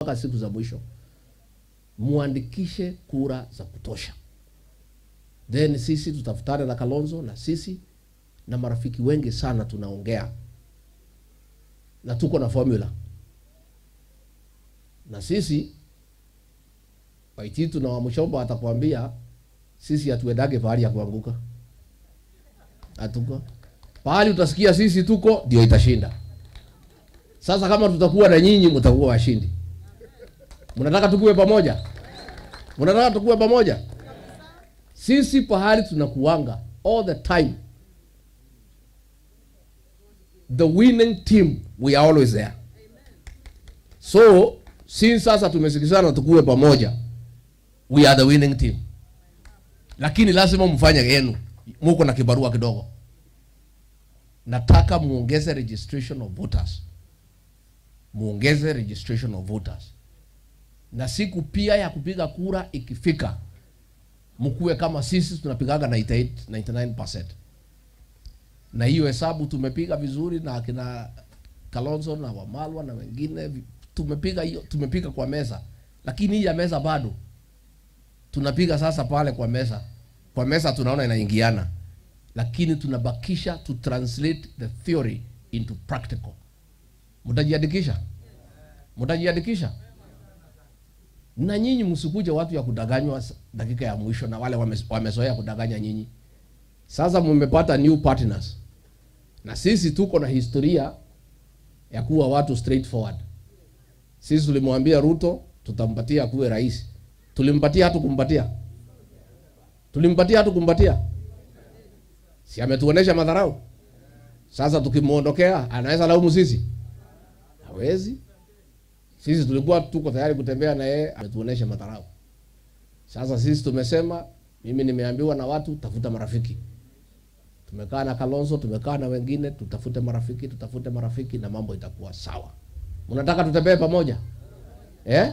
mpaka siku za mwisho, muandikishe kura za kutosha, then sisi tutafutana na Kalonzo na sisi na marafiki wengi sana tunaongea na tuko na formula na sisi Waititu na Wamuchomba watakwambia sisi hatuendage pahali ya kuanguka, hatuko pahali utasikia sisi tuko ndio itashinda. Sasa kama tutakuwa na nyinyi, mtakuwa washindi. Mnataka tukue pamoja? Mnataka tukue pamoja? Sisi pahali tunakuanga all the time, the winning team, we are always there. So since sasa tumesikizana tukue pamoja, we are the winning team, lakini lazima mfanye yenu, muko na kibarua kidogo. Nataka muongeze registration of voters, muongeze registration of voters, na siku pia ya kupiga kura ikifika, mkuwe kama sisi tunapigaga 98 99%, na hiyo hesabu tumepiga vizuri na akina Kalonzo na Wamalwa na wengine tumepiga hiyo, tumepiga kwa meza, lakini hii ya meza bado tunapiga sasa pale kwa meza. Kwa meza tunaona inaingiana, lakini tunabakisha to translate the theory into practical. Mtajiandikisha? Mtajiandikisha? Na nyinyi msikuje watu ya kudanganywa dakika ya mwisho na wale wamezoea kudanganya nyinyi. Sasa mmepata new partners, na sisi tuko na historia ya kuwa watu straightforward. Sisi tulimwambia Ruto tutampatia kuwe rais. Tulimpatia hatukumpatia? Tulimpatia hatukumpatia? Si ametuonesha madharau? Sasa tukimuondokea anaweza laumu sisi? Hawezi. Sisi tulikuwa tuko tayari kutembea na yeye, ametuonesha madharau. Sasa sisi tumesema, mimi nimeambiwa na watu, tafuta marafiki. Tumekaa na Kalonzo, tumekaa na wengine, tutafute marafiki, tutafute marafiki na mambo itakuwa sawa. Mnataka tutembee pamoja? Eh?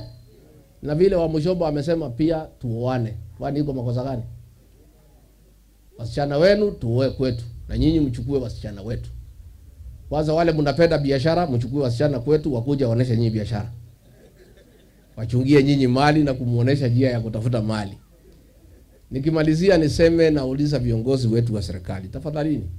Na vile Wamuchomba amesema pia tuoane. Kwani iko makosa gani? Wasichana wenu tuoe kwetu na nyinyi mchukue wasichana wetu. Kwanza wale mnapenda biashara, mchukue wasichana kwetu wakuja waoneshe nyinyi biashara. Wachungie nyinyi mali na kumuonesha njia ya kutafuta mali. Nikimalizia niseme, nauliza viongozi wetu wa serikali, tafadhalini,